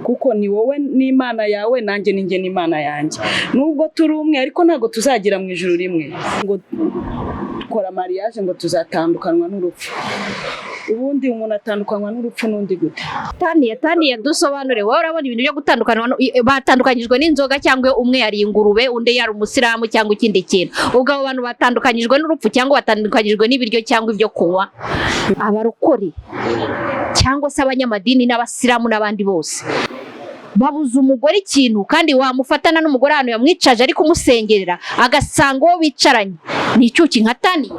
Kuko ni wowe n'Imana yawe, nanjye ni njye n'Imana yanjye. Nubwo turi umwe, ariko ntabwo tuzagira mu ijuru rimwe. Ngo kora mariage ngo tuzatandukanwa n'urupfu. Ubundi umuntu atandukanywa n'urupfu n'undi gute? Taniya, Taniya, dusobanure. Wowe urabona ibintu byo gutandukanywa batandukanyijwe n'inzoga, cyangwa umwe yari ingurube, undi yari umusilamu, cyangwa ikindi kintu? Ubwo abo bantu batandukanyijwe n'urupfu, cyangwa batandukanyijwe n'ibiryo cyangwa ibyo kunywa? Abarokore cyangwa se abanyamadini n'abasilamu n'abandi bose babuza umugore ikintu, kandi wamufatana n'umugore ahantu yamwicaje ari kumusengerera, agasanga uwo bicaranye ni icyuki nka Taniya.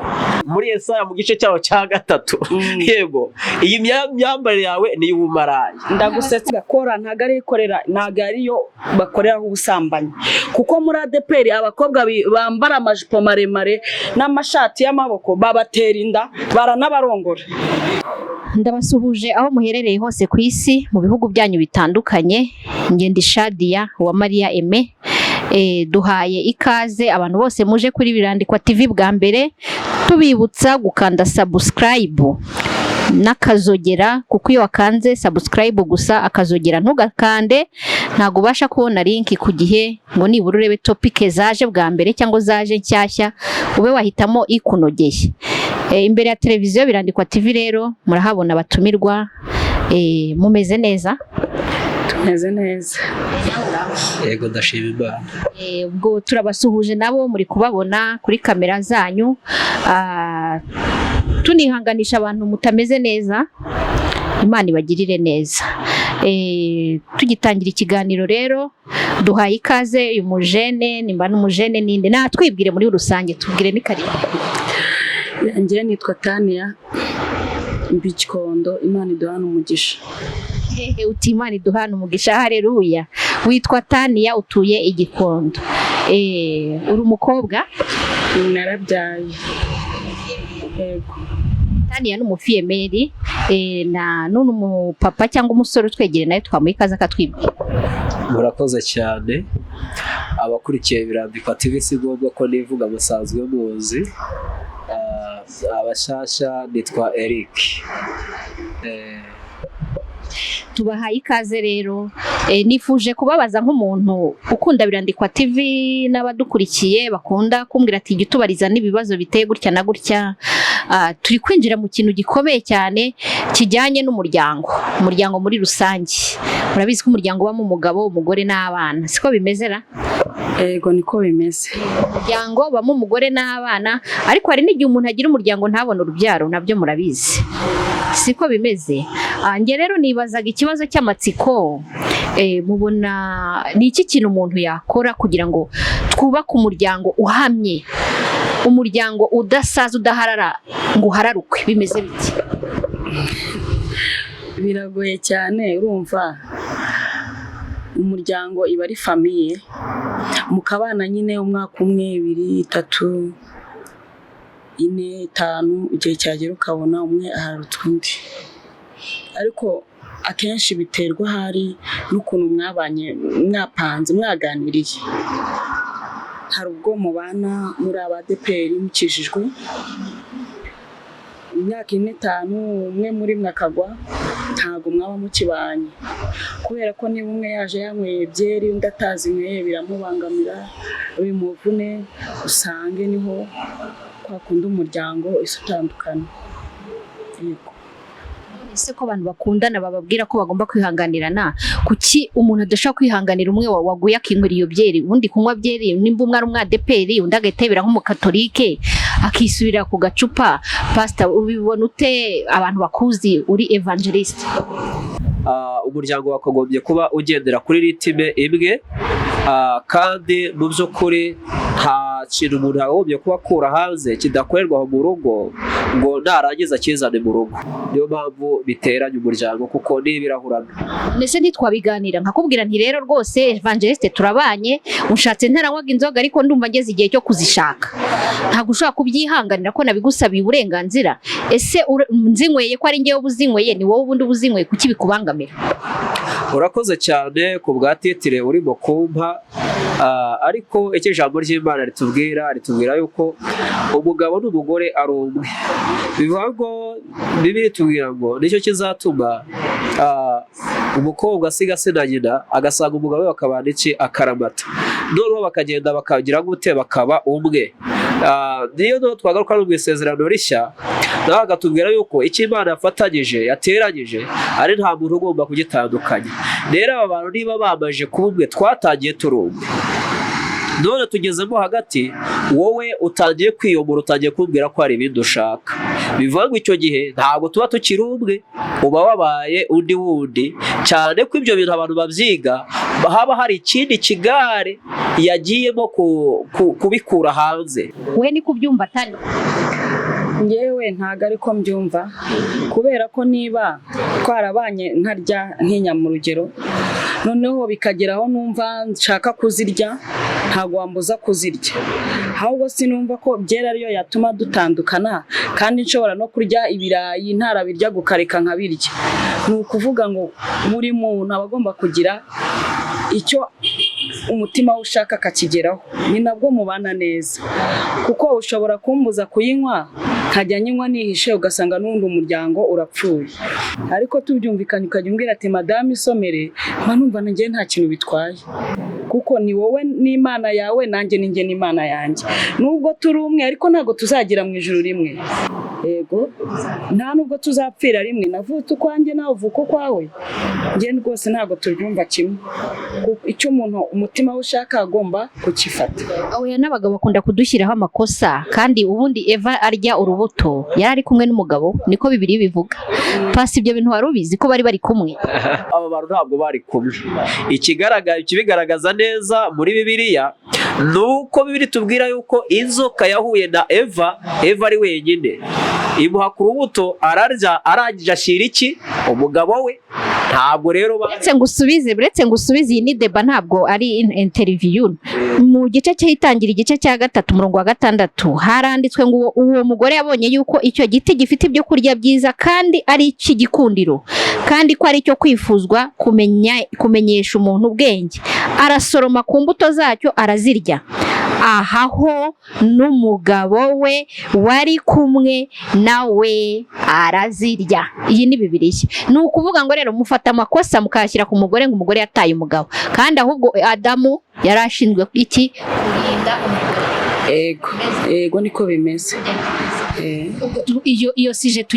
Muri Yesaya mu gice cyaho cya 3. Yego, iyi myambarire yawe ni iy'ubumaraya. Ndagusetsa. Gakora ntabwo ari ikorera, ntabwo ariyo bakoreraho ubusambanyi, kuko muri ADEPR abakobwa bambara amajipo maremare n'amashati y'amaboko babatera inda, baranabarongora. Ndabasuhuje aho muherereye hose ku isi, mu bihugu byanyu bitandukanye. Ngenda Shadiya wa Mariya Aime. Duhaye ikaze abantu bose muje kuri Birandikwa TV bwa mbere, tubibutsa gukanda subscribe n'akazogera, kuko iyo wakanze subscribe gusa, akazogera ntugakande, ntabwo ubasha kubona link ku gihe ngo nibura urebe topic zaje bwa mbere cyangwa zaje nshyashya, ube wahitamo ikunogeye. Imbere ya televiziyo Birandikwa TV rero murahabona abatumirwa. Mumeze neza? Tumeze neza. Yego, ndashima Imana. Ubwo turabasuhuje, nabo muri kubabona kuri kamera zanyu. Tunihanganisha abantu mutameze neza, Imana ibagirire neza. Tugitangira ikiganiro rero, duhaye ikaze uyu mujene. Nimba n'umujene ninde, natwibwire muri rusange, tubwire ni karibu. Njye nitwa Taniya Mbigikondo. Imana iduhana umugisha. Hehe, uti Imana iduhana umugisha, hareruya. Witwa Taniya, utuye Igikondo. Uri umukobwa? Narabyaye, yego. Taniya ni umufille-mère. Na none umupapa cyangwa umusore utwegereye nawe twamuha ikaze akatwibwira. Murakoze cyane. Abakurikiye Birandikwa TV, si ngombwa ko nivuga, musanzwe muzi. Abashyashya, nitwa Eric. Tubahaye ikaze rero. Nifuje kubabaza nk'umuntu ukunda Birandikwa TV n'abadukurikiye bakunda kumbwira ati jya utubariza n'ibibazo biteye gutya na gutya. Turi kwinjira mu kintu gikomeye cyane kijyanye n'umuryango, umuryango muri rusange. Murabizi ko umuryango ubamo umugabo, umugore n'abana, siko bimeze ra? Yego, niko bimeze. Umuryango ubamo umugore n'abana, ariko hari n'igihe umuntu agira umuryango ntabone urubyaro, nabyo murabizi, siko bimeze? Njye rero nibazaga ikibazo cy'amatsiko. Mubona ni iki kintu umuntu yakora kugira ngo twubake umuryango uhamye, umuryango udasaza, udaharara ngo uhararukwe? Bimeze biti? Biragoye cyane. Urumva, umuryango iba ari famille, mukabana nyine umwaka umwe, 2, 3, 4, 5, igihe cyagera ukabona umwe aharutswe undi. Ariko akenshi biterwa ahari n'ukuntu mwabanye, mwapanze, mwaganiriye. Hari ubwo mubana muri abadeperi mukijijwe, imyaka 4, 5, umwe muri mwe akagwa, ntabwo mwaba mukibanye, kubera ko niba umwe yaje yanyweye byeri, undi atazinyweye, biramubangamira, bimuvune, usange niho kwa kundi umuryango isi utandukana. Yego. Ese ko abantu bakundana bababwira ko bagomba kwihanganirana, kuki umuntu adashobora kwihanganira umwe waguye akinywera iyo byeri? Ubundi kunywa byeri, nimba umwe ari umwadeperi, undi agahita nk'umukatolike, akisubirira ku gacupa. Pastor, ubibona ute, abantu bakuzi uri evangelist? Umuryango wakagombye kuba ugendera kuri rythme imwe, kandi mu by'ukuri nta kintu umuntu yakagombye kuba akura hanze kidakorerwa aho mu rugo ngo narangiza akizane mu rugo. Niyo mpamvu biteranya umuryango, kuko n'ibirahurana. Ndetse ntitwabiganira nkakubwira nti rero rwose evangeliste, turabanye, ushatse ntaranywaga inzoga, ariko ndumva ngeze igihe cyo kuzishaka, ntabwo ushobora kubyihanganira ko nabigusabiye uburenganzira? Ese nzinyweye ko ari njyewe uba uzinyweye, ni wowe ubundi uba uzinyweye, kuki bikubangamira? Urakoze cyane ku bwa titre urimo kumpa. Ariko icyo ijambo ry'Imana ritubwira yuko umugabo n'umugore ari umwe. Bivuga ngo Bibiliya itubwira ngo nicyo kizatuma umukobwa asiga se na nyina, agasanga umugabo we, bakabana iki? Akaramata. Noneho bakagenda bakagira gute? Bakaba umwe. Niyo noneho twagaruka no mu Isezerano Rishya, nawe akatubwira yuko icyo Imana yafatanyije, yateranyije, ari nta muntu ugomba kugitandukanya. Rero aba bantu niba bamaje kuba umwe, twatangiye turi umwe, none tugezemo hagati, wowe utangiye kwiyomora, utangiye kumbwira ko hari ibindi ushaka. Bivuga ngo icyo gihe ntabwo tuba tukiri umwe, uba wabaye undi wundi. Cyane ko ibyo bintu abantu babyiga, haba hari ikindi kigare yagiyemo kubikura hanze. We ni kubyumva atari? Ngewe ntabwo ariko mbyumva, kubera ko niba twarabanye ntarya nk'inyama, urugero, noneho bikagera aho numva nshaka kuzirya, ntabwo wambuza kuzirya. Ahubwo sinumva ko byera ariyo yatuma dutandukana, kandi nshobora no kurya ibirayi ntarabirya, gukareka nkabirya. Ni ukuvuga ngo buri muntu aba agomba kugira icyo umutima we ushaka akakigeraho, ni nabwo mubana neza. Kuko ushobora kumbuza kuyinywa, nkajya nyinywa nihishe, ugasanga n'ubundi umuryango urapfuye. Ariko tubyumvikanye, ukajya umbwira ati: "Madamu, isomere," mba numva njye nta kintu bitwaye, kuko ni wowe n'Imana yawe, nanjye ni njye n'Imana yanjye. Nubwo turi umwe, ariko ntabwo tuzagira mu ijuru rimwe. Yego, nta nubwo tuzapfira rimwe. Navutse ukwanjye, nawe uvuka ukwawe. Njye rwose ntabwo tubyumva kimwe, kuko icyo umuntu umutima we ushaka agomba kukifata. Oya, n'abagabo bakunda kudushyiraho amakosa. Kandi ubundi Eva arya urubuto yari ari kumwe n'umugabo, niko Bibiliya bivuga. Pasi, ibyo bintu wari ubizi ko bari bari kumwe? Aba bantu ntabwo bari kumwe. Ikigaragara, ikibigaragaza neza muri Bibiliya, ni uko Bibiliya itubwira yuko inzoka yahuye na Eva, Eva ari wenyine, imuha ku rubuto ararya, arangije ashyira iki? Umugabo we. Ntabwo rero Uretse ngusubize, iyi ni débat, ntabwo ari interview. Mu gice cy'itangira, igice cya 3, umurongo wa 6, haranditswe ngo uwo mugore yabonye yuko icyo giti gifite ibyo kurya byiza, kandi ari icy'igikundiro, kandi ko ari icyo kwifuzwa kumenya kumenyesha umuntu ubwenge, arasoroma ku mbuto zacyo arazirya, ahaho n'umugabo we wari kumwe nawe arazirya. Iyi ni Bibiliya. Ni ukuvuga ngo rero mufata amakosa mukayashyira ku mugore, ngo umugore yataye umugabo, kandi ahubwo Adamu yari ashinzwe iki? Kurinda umugore. Ego, niko bimeze. Iyo sujet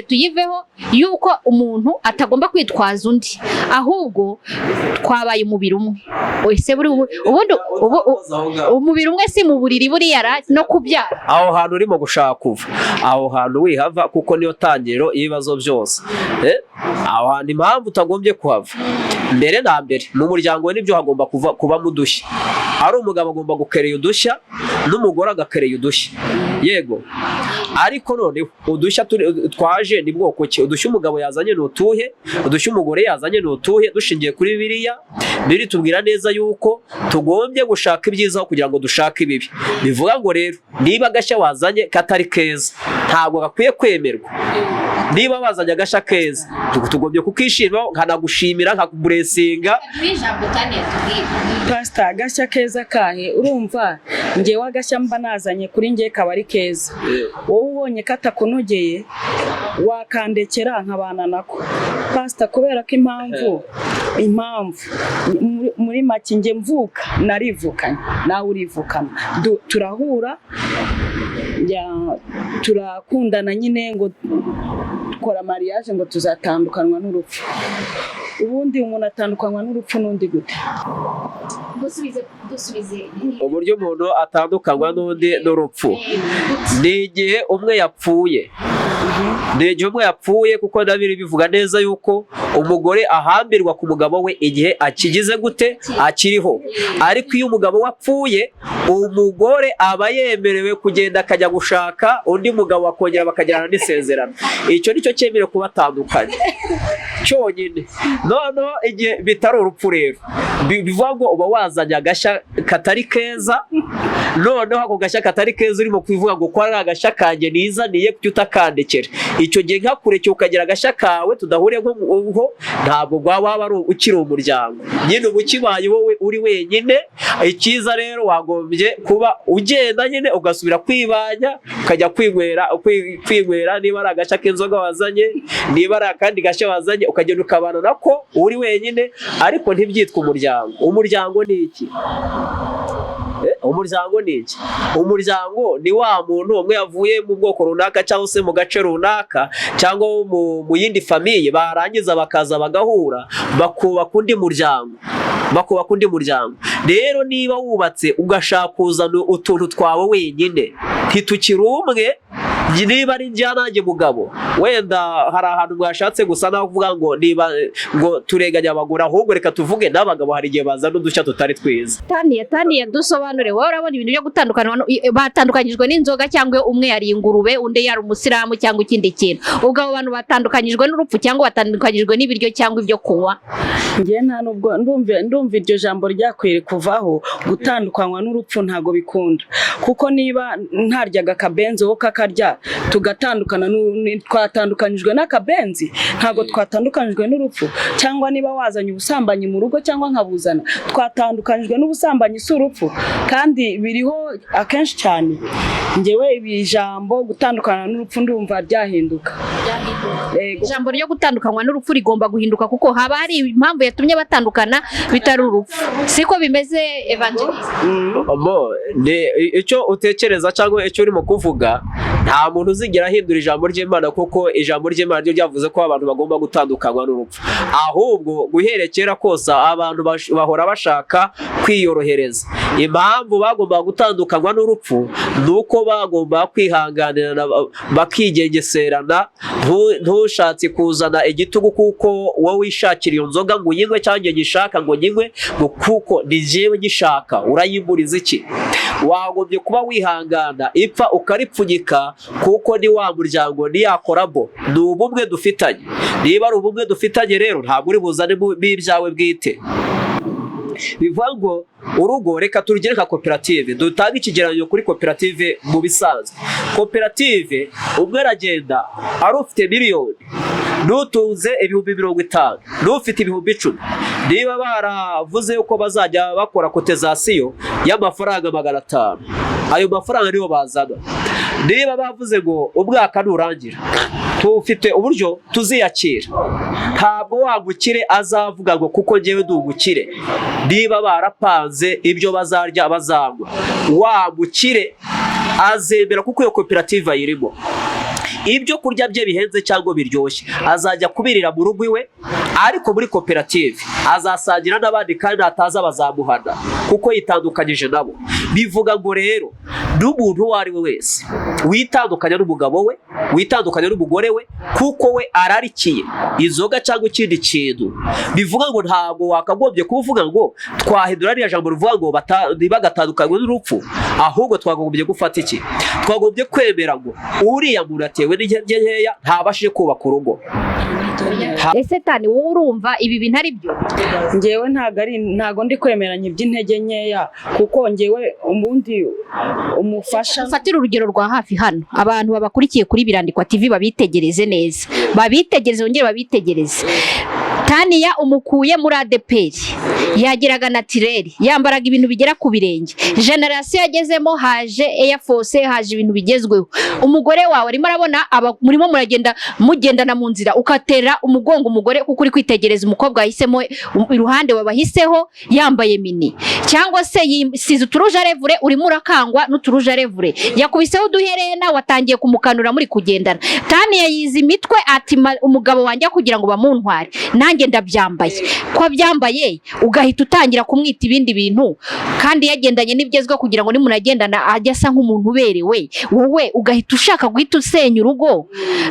tuyiveho yuko umuntu atagomba kwitwaza undi, ahubwo twabaye umubiri umwe. Ese buri ubundi umubiri umwe si mu buriri buriya ra no kubyara? Aho hantu urimo gushaka kuva, aho hantu wihava, kuko niyo tangiriro y'ibibazo byose. Aho hantu impamvu utagombye kuhava, mbere na mbere mu muryango we nibyo hagomba kuva kubamo udushya. Ari umugabo agomba gukereye udushya, n'umugore agakereye udushya, yego. Ariko noneho udushya twaje ni bwoko ki? Udushya umugabo yazanye ni utuhe? Udushya umugore yazanye ni utuhe? Dushingiye kuri Bibiliya, Bibiliya tubwira neza yuko tugombye gushaka ibyiza aho kugira ngo dushake ibibi. Bivuga ngo rero niba agashya wazanye katari keza, ntabwo gakwiye kwemerwa. Niba wazanye agashya keza, tugombye kukishima, nkanagushimira, nkakublessinga. Pasita, agashya keza kahe? Urumva ngewe agashya mba nazanye kuri ngewe kaba ari keza. Wowe ubonye katakunogeye, wakandekera nkabana nako, pasita. Kubera ko impamvu muri make, njye mvuka narivukanye, nawe urivukana. Turahura, turakundana nyine, ngo dukora mariage, ngo tuzatandukanwa n'urupfu. Ubundi umuntu atandukanywa n'urupfu n'undi gute? Dusubize. Uburyo umuntu atandukanywa n'undi n'urupfu ni igihe umwe yapfuye, ni igihe umwe yapfuye, kuko na Bibiliya bivuga neza yuko umugore ahambirwa ku mugabo we igihe akigize gute? Akiriho. Ariko iyo umugabo we apfuye, umugore aba yemerewe kugenda akajya gushaka undi mugabo, bakongera bakagirana n'isezerano. Icyo nicyo cyemerewe kubatandukanya cyonyine. Noneho igihe bitari urupfu rero, bivuga ngo uba wazanye agashya. Katari keza. Noneho ako gashya katari keza urimo kuvuga ngo ko ari agashya kanjye nizaniye, kuki utakandekera? Icyo gihe nkakurekeye ukagira agashya kawe tudahuriye nko ntabwo waba ari ukiri umuryango nyine, uba ukibaye wowe uri wenyine. Icyiza rero, wagombye kuba ugenda nyine ugasubira kwibanya, ukajya kwinywera, niba ari agashya k'inzoga wazanye, niba ari akandi gashya wazanye, ukagenda ukabana nako uri wenyine, ariko ntibyitwe umuryango. Umuryango ni iki? Umuryango ni iki? Umuryango ni wa muntu umwe yavuye mu bwoko runaka cyangwa se mu gace runaka cyangwa mu yindi famille, barangiza bakaza bagahura, bakubaka undi muryango, bakubaka undi muryango. Rero niba wubatse ugashaka kuzana utuntu twawe wenyine, ntitukiri umwe. Niba ari njya nanjye mugabo, wenda hari ahantu mwashatse gusa naho kuvuga ngo niba ngo turenganya abagore, ahubwo reka tuvuge n'abagabo hari igihe bazana udushya tutari twiza. Taniya, Taniya, dusobanure. Wowe urabona ibintu byo gutandukana, batandukanyijwe n'inzoga, cyangwa umwe yari ingurube, undi yari umusilamu, cyangwa ikindi kintu? Ubwo abo bantu batandukanyijwe n'urupfu, cyangwa batandukanyijwe n'ibiryo cyangwa ibyo kunywa? Njye nta nubwo ndumva iryo jambo ryakwiye kuvaho. Gutandukanywa n'urupfu ntabwo bikunda, kuko niba ntaryaga akabenzi, wowe kakarya, tugatandukana, twatandukanyijwe n'akabenzi, ntabwo twatandukanyijwe n'urupfu. Cyangwa niba wazanye ubusambanyi mu rugo cyangwa nkabuzana, twatandukanyijwe n'ubusambanyi, si urupfu. Kandi biriho akenshi cyane. Njyewe ibi jambo gutandukana n'urupfu ndumva ryahinduka. Yego. Ijambo ryo gutandukanywa n'urupfu rigomba guhinduka, kuko haba hari impamvu yatumye batandukana bitari urupfu. Siko bimeze, Evangelist? Mo, ni icyo utekereza cyangwa icyo urimo kuvuga, nta muntu uzigera ahindura ijambo ry'Imana, kuko ijambo ry'Imana ryo ryavuze ko abantu bagomba gutandukanywa n'urupfu. Ahubwo guhera kera kose abantu bahora bashaka kwiyorohereza. Impamvu bagombaga gutandukanywa n'urupfu ni uko bagomba kwihanganirana, bakigengeserana. Ntushatse kuzana igitugu kuko wowe wishakira iyo nzoga ngo uyinywe, cyangwa njye nyishaka ngo nyinywe, ngo kuko ni njyewe ngishaka, urayimburiza iki? Wagombye kuba wihangana, ipfa ukaripfunyika, kuko ni wa muryango, ni ya korabo, ni ubumwe dufitanye. Niba ari ubumwe dufitanye rero, ntabwo uri buzane ibyawe bwite. Bivuga ngo urugo reka turugere nka koperative, dutange ikigereranyo kuri koperative. Mu bisanzwe koperative, umwe aragenda ari ufite miliyoni n'utunze 50,000 n'ufite 10,000. Niba baravuze yuko bazajya bakora cotisation y'amafaranga 500, ayo mafaranga niyo bazana. Niba bavuze ngo umwaka nurangira tufite uburyo tuziyakira, ntabwo wa mukire azavuga ngo kuko ngewe ndi umukire. Niba barapanze ibyo bazarya, bazanywa, wa mukire azemera, kuko iyo koperative ayirimo. Ibyo kurya bye bihenze cyangwa biryoshye azajya kubirira mu rugo iwe, ariko muri koperative azasangira n'abandi, kandi nataza bazamuhana kuko yitandukanyije nabo. Bivuga ngo rero n'umuntu uwo ari we wese witandukanya n'umugabo we, witandukanya n'umugore we, kuko we ararikiye inzoga cyangwa ikindi kintu, bivuga ngo ntabwo wakagombye kuvuga ngo twahindura ririya jambo rivuga ngo ntibagatandukanywe n'urupfu. Ahubwo twagombye gufata iki? Twagombye kwemera ngo uriya muntu atewe n'intege nkeya, ntabashije kubaka urugo. Ese Tani, wowe urumva ibi bintu ari byo? Ngewe ntago ndi kwemeranya iby'intege nkeya, kuko ngewe ubundi umufasha Ufatire urugero rwa hafi hano, abantu babakurikiye kuri Birandikwa TV babitegereze neza, babitegereze, bongere babitegereze. Taniya umukuye muri ADEPR, yagiraga naturel, yambaraga ibintu bigera ku birenge. Génération yagezemo, haje Air Force, haje ibintu bigezweho. Umugore wawe arimo arabona murimo muragenda, mugendana mu nzira, ukatera umugongo umugore kuko uri kwitegereza umukobwa wahisemo iruhande, wabahiseho yambaye mini, cyangwa se yisize utu rouge à lèvres, urimo urakangwa n'utu rouge à lèvres, yakubiseho uduherena, watangiye kumukanura muri kugendana. Taniya yize imitwe ati: "Umugabo wanjye kugira ngo bamuntware, nanjye ndabyambaye." Ko abyambaye, ugahita utangira kumwita ibindi bintu, kandi yagendanye n'ibigezweho kugira ngo nimunagendana ajye asa nk'umuntu uberewe. Wowe ugahita ushaka guhita usenya urugo.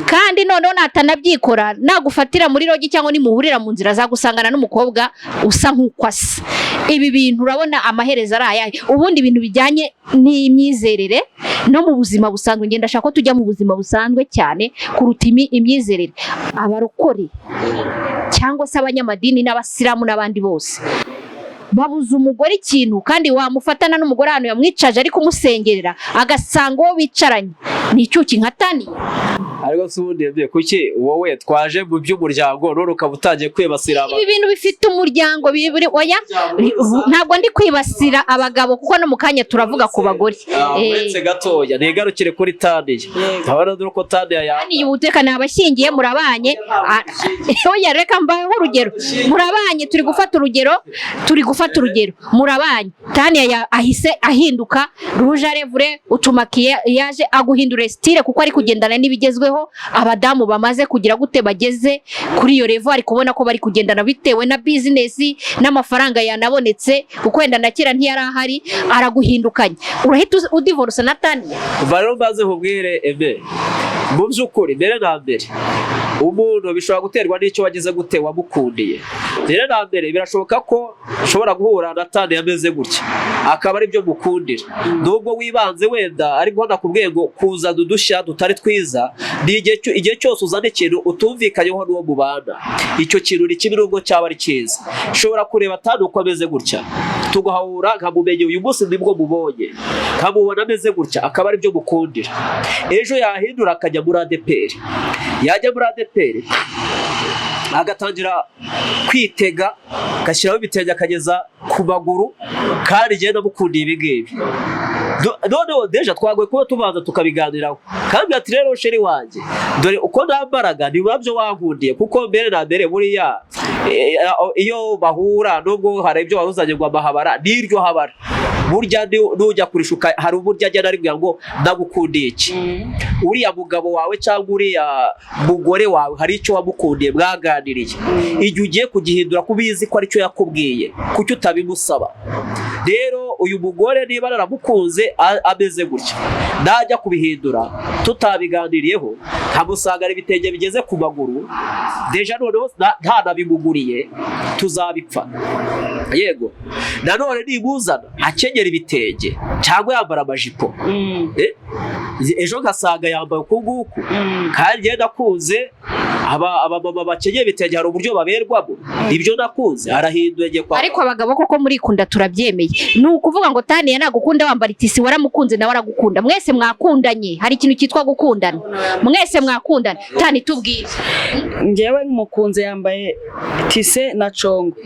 Kandi noneho natanabyikora, nagufatira muri lodge cyangwa nimuhurira mu nzira, azagusangana n'umukobwa usa nk'uko asa. Ibi bintu urabona amaherezo ari ayahe? Ubundi ibintu bijyanye n'imyizerere no mu buzima busanzwe, ngenda ndashaka ko tujya mu buzima busanzwe cyane kuruta imyizerere. Abarokore cyangwa se abanyamadini n'abasilamu n'abandi bose. Babuza umugore ikintu, kandi wamufatana n'umugore ahantu yamwicaje ari kumusengerera, agasanga uwo bicaranye ni icyuki nka Taniya. Ariko si ubundi yabwiye, kuki wowe twaje mu by'umuryango none ukaba utangiye kwibasira Ibi bintu bifite umuryango biri, oya, ntabwo ndi kwibasira abagabo, kuko no mu kanya turavuga ku bagore. Uretse gatoya nigarukire kuri Taniya, ndabona dore uko Taniya yambaye. Taniya ubuteka ni abashyingiye, murabanye. Oya, reka mbahe urugero. Murabanye, turi gufata urugero, murabanye. Taniya ahise ahinduka rouge à lèvres, utumakiye, yaje aguhindura style kuko ari kugendana n'ibigezweho. Abadamu bamaze kugira gute, bageze kuri iyo level, ari kubona ko bari kugendana bitewe na business n'amafaranga yanabonetse, kuko wenda na kera ntiyari ahari. Araguhindukanye, urahita udivorce na Taniya? Umva rero mbaze nkubwire eme, mu by'ukuri mbere na mbere umuntu bishobora guterwa n'icyo wagize gute, wamukundiye. Mbere na mbere birashoboka ko ushobora guhura na Taniya ameze gutya, akaba ari byo mukundira, nubwo wibanze wenda ariko nakubwiye ngo kuzana udushya tutari twiza ni igihe cyose uzana ikintu utumvikanyeho n'uwo mubana, icyo kintu ni kibi nubwo cyaba ari cyiza. Ushobora kureba Tani uko ameze gutya, tugahura nkamumenya uyu munsi nibwo mubonye, nkamubona ameze gutya, akaba ari byo mukundira. Ejo yahindura akajya muri ADEPR, yajya muri ADEPR agatangira kwitega, agashyiraho ibitenge akageza ku maguru, kandi njyewe namukundiye ibi ngibi. Noneho déjà twagoye kuba tubanza tukabiganiraho, kandi ati: "Rero chéri wanjye, dore uko nambaraga ni nabyo wankundiye." Kuko mbere na mbere buriya iyo bahura, nubwo hari ibyo waruzanye ngo amahabara n'iryo habara, burya nujya kurishuka hari uburyo agenda aribwira ngo: "Ndagukundiye iki?" Uriya mugabo wawe cyangwa uriya mugore wawe hari icyo wamukundiye mwaganiriye. Igihe ugiye kugihindura ko ubizi ko aricyo yakubwiye, kuki utabimusaba? Rero uyu mugore niba naramukunze ameze gutya, najya kubihindura tutabiganiriyeho, nkamusanga ibitenge bigeze ku maguru, déjà noneho ntanabimuguriye, tuzabipfa. Yego, nanone nimuzana akenyera ibitenge cyangwa yambara amajipo, ejo ngasanga yambaye uku nguku, kandi njyewe nakunze abamama bakenyeye ibitenge, hari uburyo baberwamo, ibyo nakunze arahinduye agiye kwa Ariko abagabo koko murikunda, turabyemeye. Ni ukuvuga ngo Taniya nagukunda wambara itisi, waramukunze, nawe aragukunda, mwese mwakundanye. Hari ikintu cyitwa gukundana, mwese mwakundana. Tani, tubwire. Njyewe mukunze yambaye tissu na congo,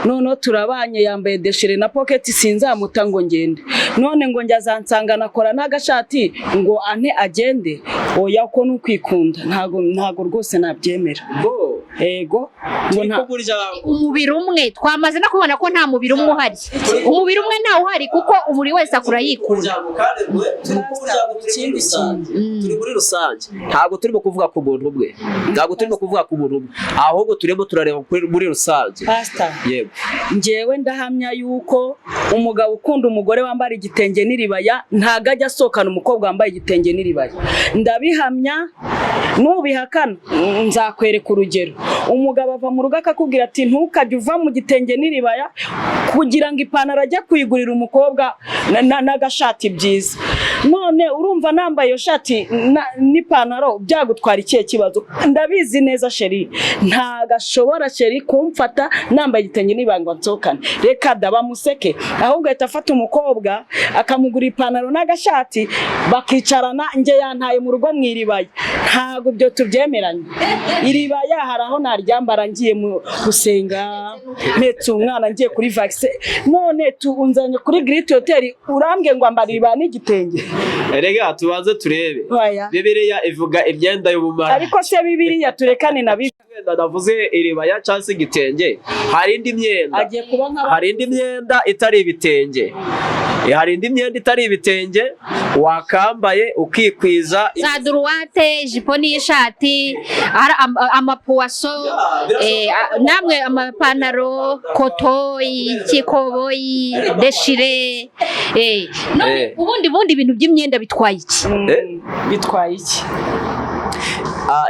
noneho turabanye yambaye déchiré na pocket, sinzamuta ngo ngende none ngo njya azansanga nakora n'agashati ngo ante agende. Oya, ko nukwikunda, ntago rwose nabyemera. Bo, Ego ngo turi nta ku muryango. Umubiri umwe, twamaze no kubona ko nta mubiri umwe uhari, umubiri umwe ntawe uhari, kuko buri wese akura yikunda. Umuryango kandi turi ku muryango, turi muri rusange, turi muri rusange, ntabwo turimo kuvuga ku muntu umwe, ntabwo turimo kuvuga ku muntu umwe, ahubwo turimo turareba muri rusange. Pastor. Yego. Njyewe ndahamya yuko umugabo ukunda umugore wambara igitenge n'iribaya ntago ajya asohokana umukobwa wambaye igitenge n'iribaya. Ndabihamya, nubihakana nzakwereka urugero. Umugabo ava mu rugo akakubwira ati: "Ntukajye uva mu gitenge n'iribaya," kugira ngo ipantaro ajye kuyigurira umukobwa n'agashati byiza. None urumva nambaye iyo shati n'ipantaro byagutwara ikihe kibazo? Ndabizi neza chéri ntago ashobora, chéri, kumfata nambaye igitenge n'ibanga ngo nsohokane. Reka da, bamuseke. Ahubwo ahita afata umukobwa akamugura ipantaro n'agashati, bakicarana. Njye yantaye mu rugo mu iribaya, ntabwo ibyo tubyemeranya. Iribaya hari aho naryambara ngiye mu gusenga, mpetse umwana, ngiye kuri vaccine. None tunzanye kuri Great Hotel, urambwe ngo ambara iribaya n'igitenge? Erega tubanze turebe. Oya. Bibiliya ivuga imyenda y'ubumara. Ariko se Bibiliya, turekane na Bibiliya. Wenda navuze iribaya cyangwa se igitenge, hari indi myenda. Agiye kuba nka Hari indi myenda itari ibitenge. Hari indi myenda itari ibitenge wakambaye ukikwiza. Za droite, ijipo n'ishati, amapuwaso, namwe amapantaro, kotoyi, kikoboyi, déchiré. None ubundi ibintu by'imyenda bitwaye iki? Bitwaye iki?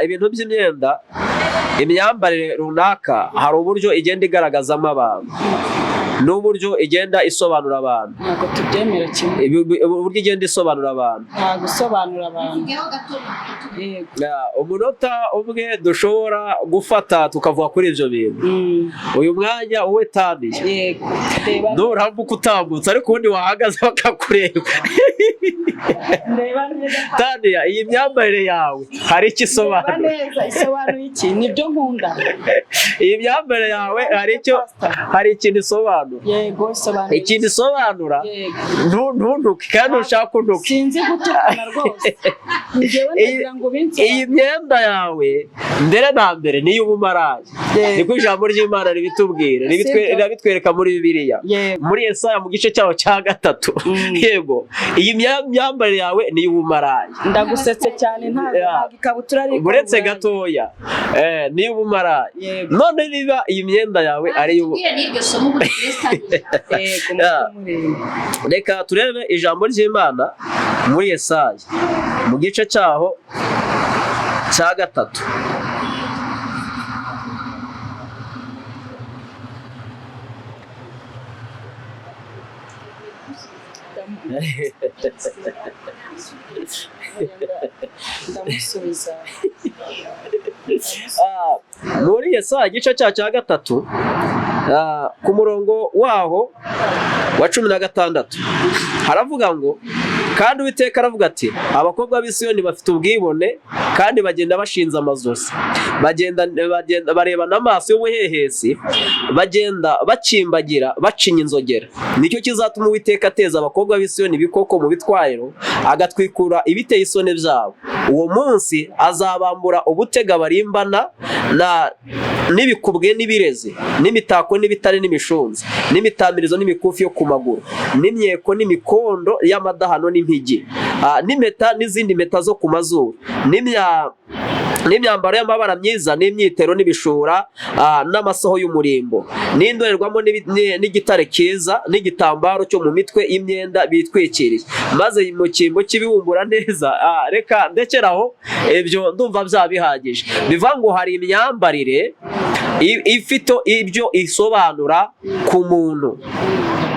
Ibintu by'imyenda, imyambarire runaka hari uburyo igenda igaragazamo abantu. n'uburyo igenda isobanura abantu. Ntabwo tubyemera kimwe. Uburyo igenda isobanura abantu. Nta gusobanura abantu. Yego. Ya, umunota umwe dushobora gufata tukavuga kuri ibyo bintu. Uyu mwanya uwe Taniya. Yego, reba. Nuramuka utambutse, ariko ubundi wahagaze bakakureba. Ndeba neza. Taniya, iyi myambarire yawe hari icyo Reba isobanura? neza. Isobanuye iki? Nibyo nkunda. Iyi myambarire yawe hari ikintu isobanura. Yego, isobanuye. Ikintu isobanura, Yego. ntuntuke kandi ntushaka untuke. Sinzi gutukana rwose, njyewe ndagira ngo Iyi ubinsobanurire. myenda yawe, mbere na mbere ni iy'ubumaraya. Yego. Niko ijambo ry'Imana ribitubwira, Sibyo. rirabitwereka muri Bibiliya, Yego. muri Yesaya mu gice cyaho cya 3. Yego, iyi myambarire yawe ni iy'ubumaraya. Ndagusetse cyane, ntabwo ntabwo ikabutura ari Uretse gatoya, ni iy'ubumaraya. Yego. None niba iyi myenda yawe ari iy'ubu N'iryo somo muri Yego. Ya. Mureba. Reka turebe ijambo ry'Imana muri Yesaya mu gice cyaho cya 3. Ndamusubiza. Muri Yesaya igice cyaho cya 3, ku murongo waho wa 16, haravuga ngo: "Kandi Uwiteka aravuga ati: Abakobwa b'i Siyoni bafite ubwibone, kandi bagenda bashinze amazosi, bagenda barebana amaso y'ubuhehesi, bagenda bakimbagira, bacinya inzogera. Nicyo kizatuma Uwiteka ateza abakobwa b'i Siyoni ibikoko mu bitwariro, agatwikura ibiteye isoni byabo. Uwo munsi azabambura ubutega barimbana na n'ibikubwe n'ibirezi n'imitako n'ibitare n'imishunzi n'imitamirizo n'imikufi yo ku maguru n'imyeko n'imikondo y'amadahano n'impigi, n'impeta n'izindi mpeta zo ku mazuru n'imyambaro y'amabara myiza n'imyitero n'ibishura, n'amasoho y'umurimbo n'indorerwamo n'igitare cyiza n'igitambaro cyo mu mitwe y'imyenda bitwikiriye, maze mu cyimbo cy'ibihumbura neza." Reka ndekeraho ibyo, ndumva byaba bihagije. Bivuga ngo hari imyambarire ifite ibyo isobanura ku muntu,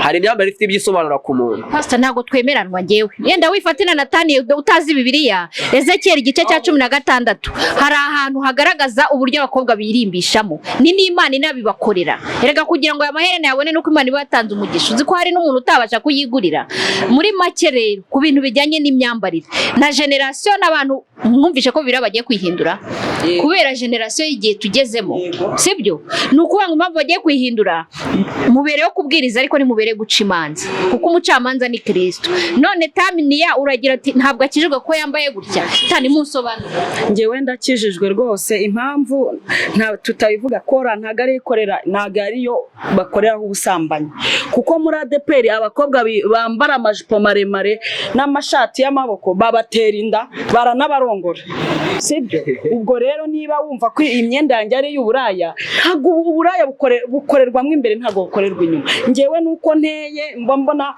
hari imyambarire ifite ibyo isobanura ku muntu. Pastor, ntabwo twemeranwa njyewe. Yenda wifatira Natani utazi Bibiliya. Ezekiel igice cya 16, hari ahantu hagaragaza uburyo abakobwa birimbishamo, ni n'Imana inabibakorera erega kugira ngo aya maherena yabone, nuko Imana iba yatanze umugisha. Uzi ko hari n'umuntu utabasha kuyigurira. Muri make rero, ku bintu bijyanye n'imyambarire na génération n'abantu, mwumvishe ko Bibiliya bagiye kwihindura kubera génération y'igihe tugezemo. Yego. Sibyo? Ni ukuvuga ngo impamvu bagiye kwihindura, mubereho kubwiriza ariko ntimubereye guca imanza, kuko umucamanza ni Kirisito. None Taniya uragira ati ntabwo akijijwe ko yambaye gutya. Tani, munsobanura. Njyewe ndakijijwe rwose. Impamvu nta tutabivuga kora, ntabwo ari ikorera, ntabwo ariyo bakoreraho ubusambanyi, kuko muri ADEPR abakobwa bambara amajipo maremare n'amashati y'amaboko babatera inda, baranabarongora, sibyo? Ubwo rero niba wumva ko iyi myenda yanjye ari iy'uburaya, ntabwo ubu uburaya bukorerwamo imbere, ntabwo bukorerwa inyuma. Njyewe nuko nteye, mba mbona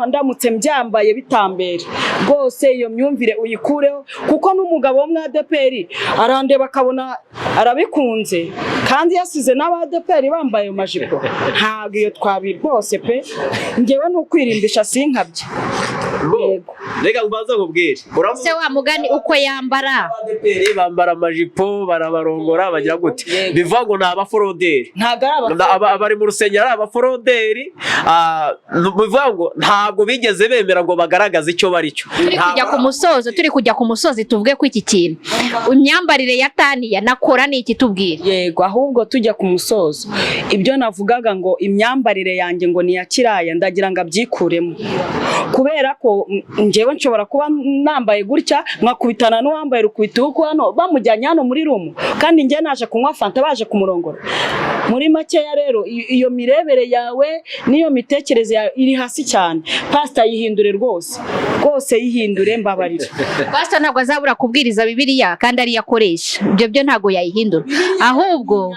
ndamutse mbyambaye bitambere rwose. Iyo myumvire uyikureho, kuko n'umugabo wo muri ADEPR arandeba akabona arabikunze, kandi yasize n'abadeperi bambaye ayo majipo. Ntabwo iyo twabi rwose pe. Njyewe ni ukwirimbisha, sinkabye. Yego. Reka mbanze nkubwire. Uravuze Se wa mugani uko yambara. ADEPR bambara amajipo, barabarongora, bagira gute? Bivuga ngo ni abaforoderi. Ntabwo ari aba Abari mu rusengero ari abaforoderi, bivuga ngo ntabwo bigeze bemera ngo bagaragaze icyo bari cyo. Turi kujya ku musozo, turi kujya ku musozi. Tuvuge ko iki kintu, imyambarire ya Taniya nakora, ni iki? Tubwire. Yego, ahubwo tujya ku musozo, ibyo navugaga ngo imyambarire yanjye ngo ni iya kiraya, ndagira ngo abyikuremo, kubera ko njyewe nshobora kuba nambaye gutya nkakubitana n'uwambaye rukubita hano, bamujyanye hano muri room, kandi njye naje kunywa fanta, baje kumurongora. Muri makeya rero, iyo mirebere yawe n'iyo mitekerereze yawe iri hasi cyane. Pasita, yihindure rwose, rwose yihindure, mbabarira. Pastor ntabwo azabura kubwiriza Bibiliya kandi ariyo akoresha. Ibyo byo ntabwo yayihindura, ahubwo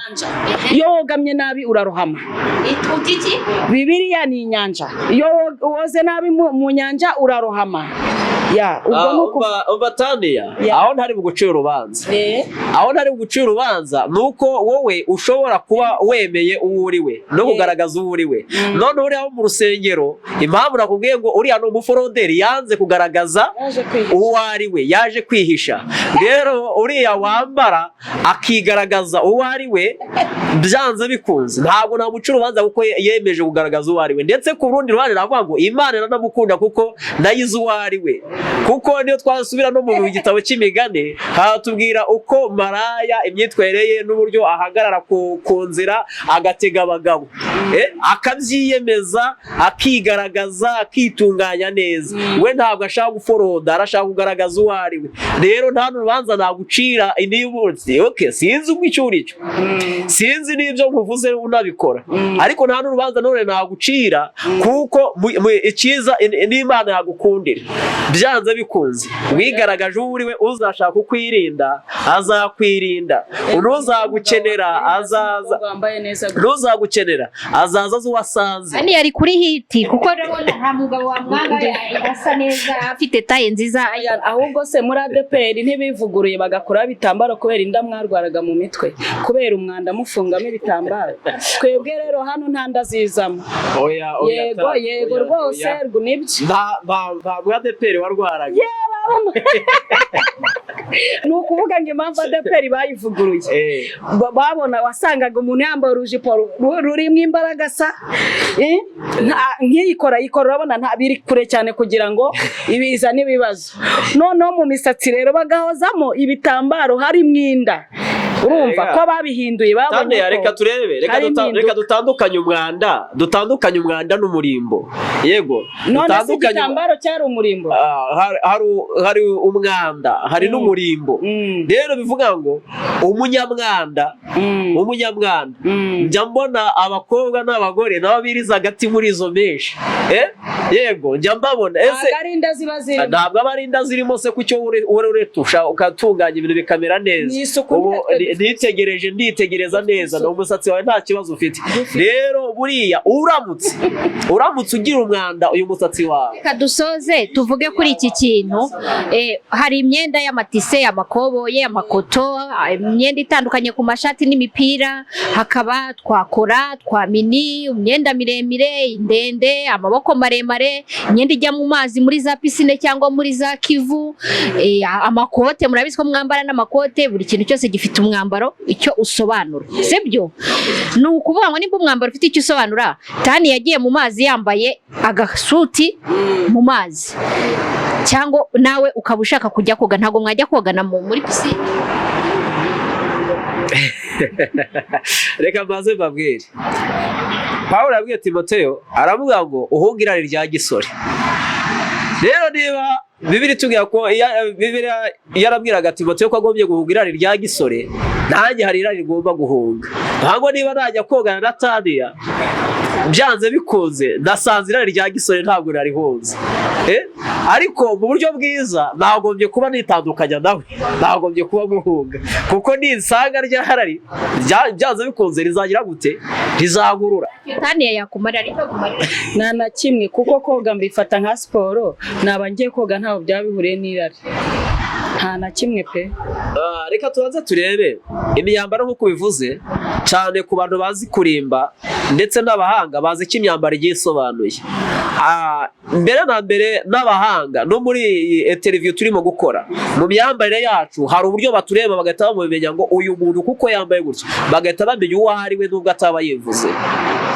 Iyo wogamye nabi urarohama. Iki? Bibiliya ni inyanja. Iyo woze nabi mu nyanja urarohama. Ya, ubwo Ah, ni uku. umva Tania, Ya. aho ntari bugucira urubanza, Eh, aho ntari bugucira urubanza ni uko wowe ushobora kuba wemeye uwo uri we no kugaragaza uwo uri we. None uriya wo mu rusengero, impamvu nakubwiye ngo uriya ni umuforoderi, yanze kugaragaza yaje kwihisha. uwo ari we, yaje kwihisha. Rero uriya wambara akigaragaza uwo ari we, byanze bikunze ntabwo namuca urubanza kuko yemeje kugaragaza uwo ari we. Ndetse ku rundi ruhande navuga ngo Imana iranamukunda kuko nayo izi uwo ari we, kuko niyo twasubira no mu gitabo cy'Imigani hatubwira uko maraya imyitwarire ye n'uburyo ahagarara ku nzira agatega abagabo, akabyiyemeza, akigaragaza, akitunganya neza. We ntabwo ashaka guforoda, arashaka kugaragaza uwo ari we. Rero nta n'urubanza nagucira niba umunsi, okay, sinzi uko icyo uri cyo, sinzi n'ibyo nkuvuze unabikora, ariko nta n'urubanza none nagucira, kuko icyiza n'Imana yagukundira, byanze bikunze wigaragaje uwo uri we. Uzashaka kukwirinda azakwirinda, n'uzagukenera azaza. Wambaye neza. N'uzagukenera azaza azi uwo asanze. Hano yari kuri hit, kuko urabona nta mugabo wamwanga asa neza, afite taille nziza. Ahubwo se muri ADEPR ntibivuguruye bagakuraho ibitambaro kubera inda mwarwaraga mu mitwe, kubera umwanda mufungamo ibitambaro? Twebwe rero hano nta nda zizamo. Oya, oya. Yego. Yego. Oya, Rwose. Oya. Nibyo. Nta mu ADEPR warwaraga. Ni ukuvuga ngo impamvu ADEPR bayivuguruye, babona wasangaga umuntu yambaye urujipo rurimo imbaraga sa, nk'iyikora yikora, urabona nta biri kure cyane kugira ngo ibiza n'ibibazo. Noneho mu misatsi rero bagahozamo ibitambaro harimo inda. Urumva Rega. ko babihinduye, babonye Tania, ko reka turebe, reka hari impinduka. Reka dutandukanye umwanda n'umurimbo, yego. None se Dutandukanye. igitambaro cyari umurimbo? Ah, hari umwanda, hari n'umurimbo. Rero bivuga ngo umunyamwanda, umunyamwanda, njya mbona abakobwa n'abagore nabo biriza hagati muri izo menshi, yego, njya mbabona ese. Ntabwo ari inda ziba zirimo. Ntabwo aba ari inda zirimo se? Kucyo ure uretusha ugatunganya ibintu bikamera neza. Ni isuku. Ubu Natwe nitegereje, nditegereza neza, ni umusatsi wawe, nta kibazo ufite. Rero buriya uramutse ugira umwanda uyu musatsi wawe. Reka dusoze tuvuge kuri iki kintu. Hari imyenda y'amatise, amakoboye, amakoto, imyenda itandukanye ku mashati n'imipira, hakaba twakora twa mini, imyenda miremire, ndende, amaboko maremare, imyenda ijya mu mazi muri za piscine cyangwa muri za Kivu, amakote, murabizi ko mwambara n'amakote. Buri kintu cyose gifite umwambaro icyo usobanura, sibyo? Ni ukuvuga ngo nimba umwambaro ufite icyo usobanura, Tani yagiye mu mazi yambaye agasuti mu mazi, cyangwa nawe ukaba ushaka kujya koga, ntabwo mwajya kogana muri piscine? Reka mbaze mbabwire, Pawulo yabwiye Timoteyo, aravuga ngo uhunge irari rya gisore. Rero niba Bibiri itubwira ko Bibiliya yarabwiraga Timoteyo ko agombye guhunga irari rya gisore, nanjye hari irari rigomba guhunga. Ntabwo niba najya kogana na Taniya, byanze bikunze nasanze irari rya gisore ntabwo narihunze. Ariko mu buryo bwiza nagombye kuba nitandukanya nawe, nagombye kuba muhunga, kuko ninsanga ryaharari byanze bikunze rizagira gute? Rizagurura. Taniya yakumarira ariko akumarira? Nta na kimwe, kuko koga mbifata nka siporo. Naba ngiye koga, ntaho byaba bihuriye n'irari, nta na kimwe pe. Ah, reka tubanze turebe imyambaro nk'uko ubivuze, cyane ku bantu bazi kurimba ndetse n'abahanga bazi icyo imyambaro igiye isobanuye. Ah, mbere na mbere n'abahanga no muri iyi interview turimo gukora, mu myambarire yacu hari uburyo batureba bagahita bamumenya ngo uyu muntu kuko yambaye gutya, bagahita bamenya uwo ari we nubwo ataba yivuze,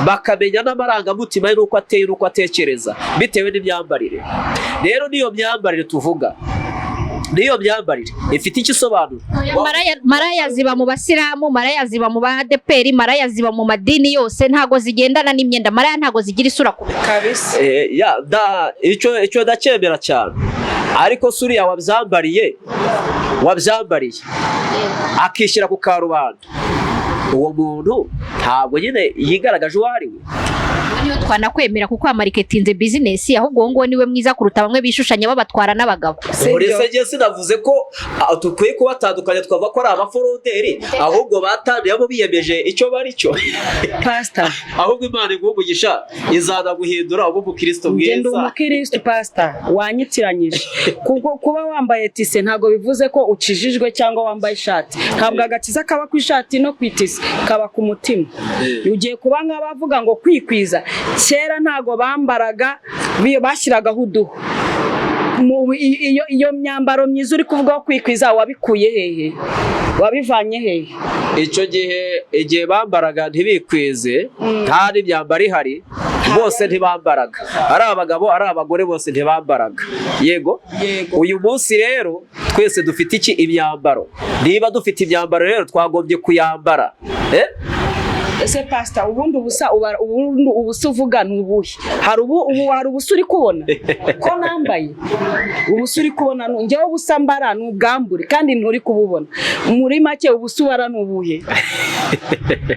bakamenya n'amarangamutima ye n'uko ateye n'uko atekereza bitewe n'imyambarire. Rero n'iyo myambarire tuvuga, n'iyo myambarire ifite icyo isobanura. Maraya ziba mu basilamu, maraya ziba mu ba ADEPR, maraya ziba mu madini yose. Ntago zigendana n'imyenda, maraya ntago zigira isura ku Kabisa. Ya, da, icyo ndacyemera cyane, ariko se uriya wabyambariye akishyira ku karubanda, uwo muntu ntabwo nyine yigaragaje uwo ari we? Niyo twanakwemera kuko wamariketinze business, ahubwo uwo nguwo niwe mwiza kuruta bamwe bishushanya babatwara n'abagabo. Uretse njye sinavuze ko dukwiye kubatandukanya twavuga ko ari abaforoderi, ahubwo batanduye abo biyemeje icyo bari cyo. Pasita. Ahubwo Imana iguha umugisha, izanaguhindura ube umukristo Njye ndi mwiza. umukristo, pasita, wanyitiranyije, kuko kuba wambaye tise ntabwo bivuze ko ukijijwe, cyangwa wambaye ishati. Ntabwo agakiza kaba ku ishati no ku itise, kaba ku mutima. Ugiye kuba nk'abavuga ngo kwikwiza, kera ntabwo bambaraga, bashyiragaho uduhu. Iyo myambaro myiza uri kuvuga kwikwiza, wabikuye hehe? Wabivanye hehe? Icyo gihe, igihe bambaraga ntibikwize, nta n'imyambaro ihari, bose ntibambaraga, ari abagabo ari abagore, bose ntibambaraga, yego. Yego. Uyu munsi rero twese dufite iki? Imyambaro. Niba dufite imyambaro rero, twagombye kuyambara. Ese pasita, ubundi ubusa ubundi ubusa uvuga ni ubuhe? Hari ubu hari ubusa uri kubona ko nambaye? Ubusa uri kubona njyewe ubusa mbara ni ubwambure, kandi nturi kububona. Muri make, ubusa ubara ni ubuhe?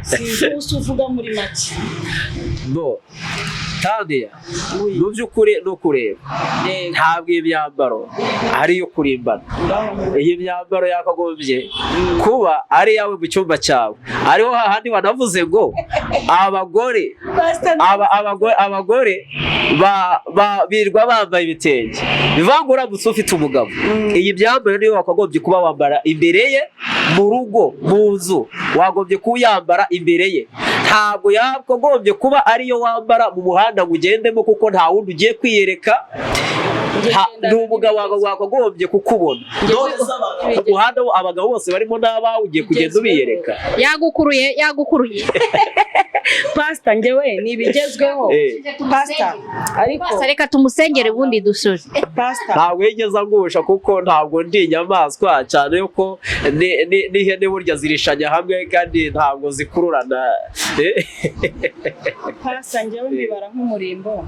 Sinzi ubusa uvuga muri make. Bo Tania, mu by'ukuri no kureba, ntabwo iyi myambaro ari iyo kurimbana. Iyi myambaro yakagombye kuba ari iyawe mu cyumba cyawe, ariho hahandi wanavuze ngo abagore abagore birirwa bambaye ibitenge. Bivuga ngo uramutse ufite umugabo, iyi myambaro niyo wakagombye kuba wambara imbere ye mu rugo, mu nzu wagombye kuyambara imbere ye. Ntabwo yakagombye kuba ariyo wambara mu muhanda ngo ugendemo, kuko nta wundi ugiye kwiyereka. Ni umugabo wawe wakagombye kukubona. None se mu muhanda wo abagabo bose barimo n'abawe, ugiye kugenda ubiyereka? Yagukuruye, yagukuruye. Pasita, njyewe ni ibigezweho. Pasita, ariko Pastor, reka tumusengere ubundi dusoze. Pasita. Ntabwo yigeze angusha, kuko ntabwo ndi inyamaswa, cyane yuko n'ihene burya zirishanya hamwe kandi ntabwo zikururana. Pasita, njyewe mbibara nk'umurimbo,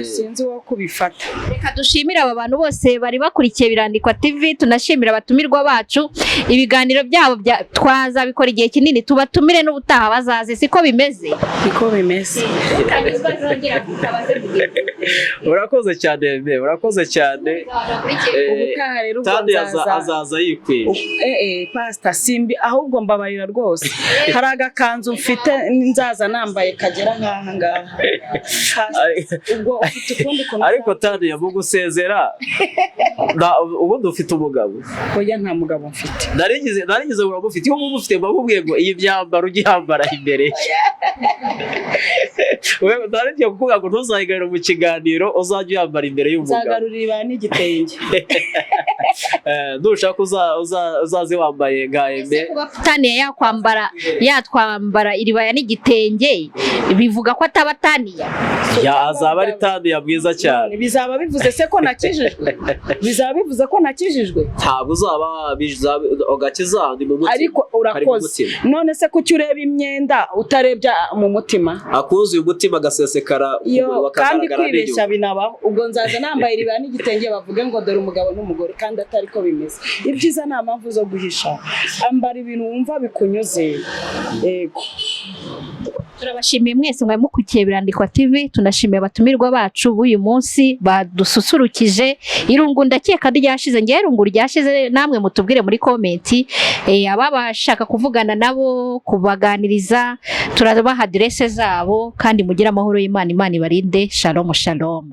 sinzi uwo kubifata. Reka dushimire aba bantu bose bari bakurikiye Birandikwa TV, tunashimira abatumirwa bacu. Ibiganiro byabo twazabikora igihe kinini, tubatumire n'ubutaha bazaze, siko bimeze? Niko bimeze. Urakoze cyane me, urakoze cyane. Ubutaha rero ubwo Kandi nzaza. Azaza yikwije. Pasita, simbi, ahubwo mbabarira rwose, hari agakanzu mfite nzaza nambaye kagera nk'aha ngaha. Pastor, ubwo ufite ukundi kuntu? Ariko Tania, mu gusezera, ubundi ufite umugabo? Oya, nta mugabo mfite. Narigeze uramufite. Iyo uba umufite, mba mubwiye ngo iyi myambaro ujye uyambara imbere ye. Wewe, narigiye kukubwira ngo ntuzayigarure mu kiganiro, uzajye uyambara imbere y'umugabo. Nzagarurira ibara n'igitenge. Nushaka uzaze wambaye nka Aime. Kuba Tania yatwambara iribaya n'igitenge, bivuga ko ataba Tania? Ya, azaba ari Tania mwiza cyane. Bizaba bivuze se ko nakijijwe? Bizaba bivuze ko nakijijwe? Ntabwo uzaba agakiza ni mu mutima. Ariko Kari mu urakoze. mutima. None se kuki ureba imyenda utarebye mu mutima? Akuzuye umutima agasesekara ku Yo, munwa, kandi akagaragara kwibeshya n'inyuma. binabaho. Ubwo nzaza nambaye iribaya n'igitenge, bavuge ngo dore umugabo n'umugore, kandi atari ko bimeze. Ibyiza, nta mpamvu zo guhisha, ambara ibintu wumva bikunyuze, yego. Turabashimiye mwese mwari mukurikiye Birandikwa TV, tunashimiye abatumirwa bacu b'uyu munsi badususurukije. Irungu ndakeka ryashize, ngewe irungu ryashize, namwe mutubwire muri comment. Ababashaka kuvugana nabo, kubaganiriza, turabaha aderese zabo, kandi mugire amahoro y'Imana. Imana ibarinde. Shalom, shalom.